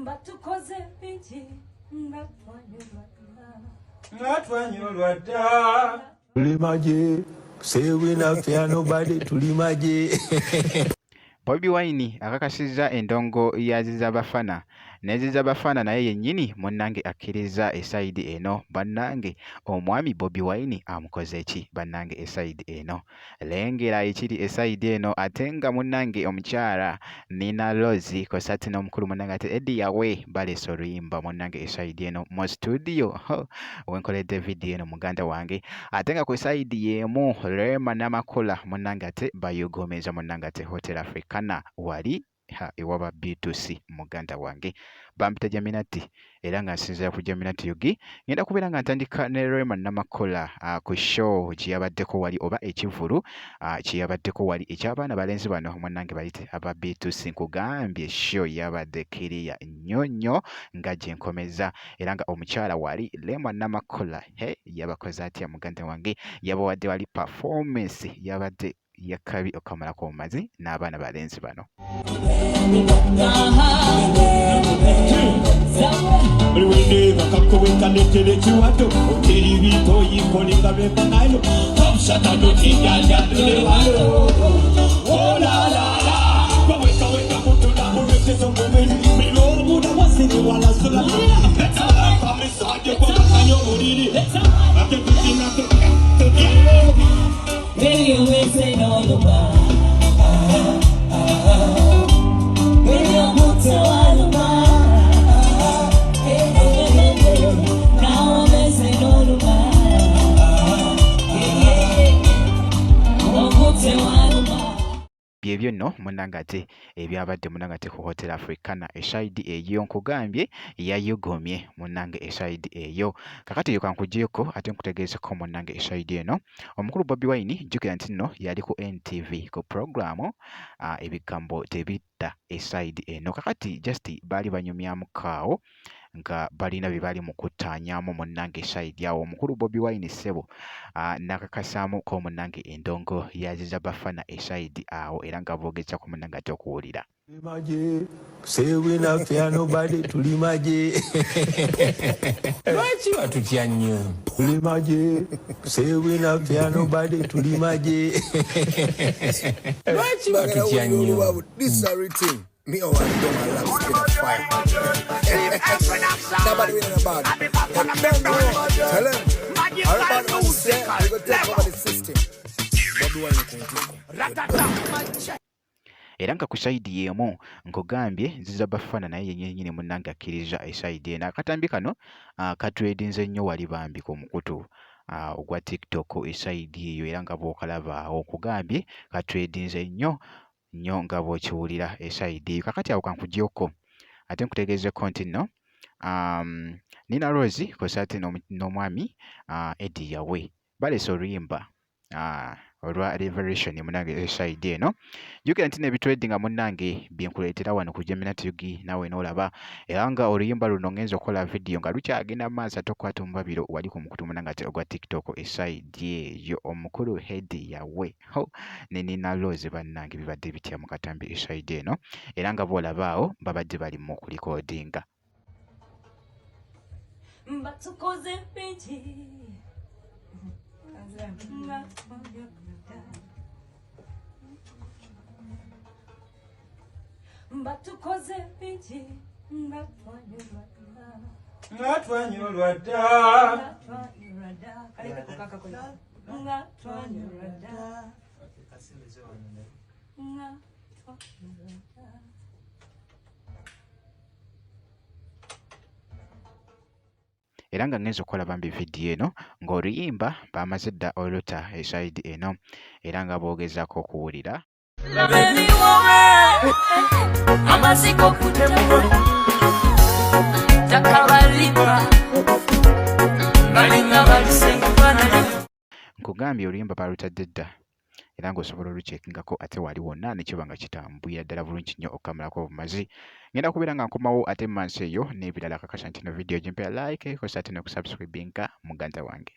Batukoze bingi nga twanyolwa Nga twanyolwa dda. Tuli magye, say we not fear nobody, tuli magye. Bobi Wine akakasizza endongo ya Ziza Bafana ne Ziza Bafana naye yennyini munnange akkirizza esayidi eno. Bannange omwami Bobi Wine amukoze ki bannange esayidi eno? Lengera ekiri esayidi eno ate nga munnange omukyala Nina Roz kw'ossa ate n'omukulu munnange ate Eddy Yawe baleese oluyimba munnange esayidi eno mu situdiyo wenkoledde vidiyo eno muganda wange ate nga ku sayidi y'emu Rema Namakula munnange ate bayugomeza munnange ate Hotel Africana wali ha ewaba B2C muganda wange bampita Jaminati era nga nsinzira ku Jaminati UG ngenda kubeera nga ntandika ne Rema Namakula ku show gye yabaddeko wali oba ekivvulu kye yabaddeko wali eky'abaana balenzi bano munnange bayite aba B2C nkugambye show yabadde kiriya nnyo nnyo nga gye nkomeza era nga omukyala wali Rema Namakula he yabakoze atya muganda wange yabawadde wali performance yabadde yakabi okamalako omumazi n'abaana balenzi bano. Byebyo nno munnange ate ebyabadde munnange ate ku Hotel Africana esayidi eyo nkugambye yayugumye munnange esayidi eyo. Kakati eyo kankugyeko ate nkutegeezeko munnange esayidi eno omukulu Bobi Wine jjukira nti nno yali ku NTV ku pulogulaamu ebigambo tebitta esayidi eno. Kakati just baali banyumyamuko awo nga balina bye bali mu kuttaanyaamu munnange sayidi awo omukulu Bobi Wine ssebo nakakasaamu ko munnange endongo ya Ziza Bafana esayidi awo era nga boogezako munnange ate okuwulira. Magye, say we not fear nobody, tuli magye. Lwaki batutya nnyo? Tuli magye, say we not fear nobody, tuli magye. Lwaki batutya nnyo? This a routine. Me oh, I don't my love skin of fire. Nobody win about it. Tell him. Everybody who say we go take over the system. Bobi Wine ku ntiko. Era nga ku sayidi y'emu nkugambye Ziza Bafana naye yennyini munnange akkiriza esayidi eno. Akatambi kano katredinze nnyo wali bambi ku mukutu ogwa TikTok esayidi eyo era nga bw'okalaba awo nkugambye katredinze nnyo nnyo nga bw'okiwulira esayidi eyo. Kakati awo kankugyeko ate nkutegeezeko nti nno Nina Roz kw'ossa ate n'omwami Eddy Yawe baleese oluyimba olwa Revolution munnange esayidi eno. Jjukira nti n'ebitredinga munnange bye nkuleetera wano ku Jaminat UG naawe n'olaba era nga oluyimba luno ngenze okukola vidiyo nga lukyagenda mu maaso ate okukwata omubabiro wali ku mukutu munnange ate ogwa TikTok esayidi eyo omukulu Eddy Yawe ho ne Nina Roz bannange bibadde bitya mu katambi esayidi eno era nga bw'olaba awo babadde bali mu kulikodinga. Batukoze bingi nga batukoze bingi nga twanyolwa dda. Nga twanyolwa dda. Nga twanyolwa dda. Kaleke kukaka Nga twanyolwa dda. Nga twanyolwa dda. Era nga ngenze okukola bambi vidiyo eno ng'oluyimba baamaze dda oluta esayidi eno era nga boogezaako okuwulira. Amaziko takabalibwa balinga balisenkufanana. Nkugambye oluyimba baalutadde dda era ng'osobola olukyekingako ate wali wonna ne kiba nga kitambulira ddala bulungi nnyo okukamalako obumazi. Ngenda kubeera nga nkomawo ate mu maaso eyo n'ebirala kakasa nti eno vidiyo gimpeera like kosa ate n'okusubscribinga muganda wange.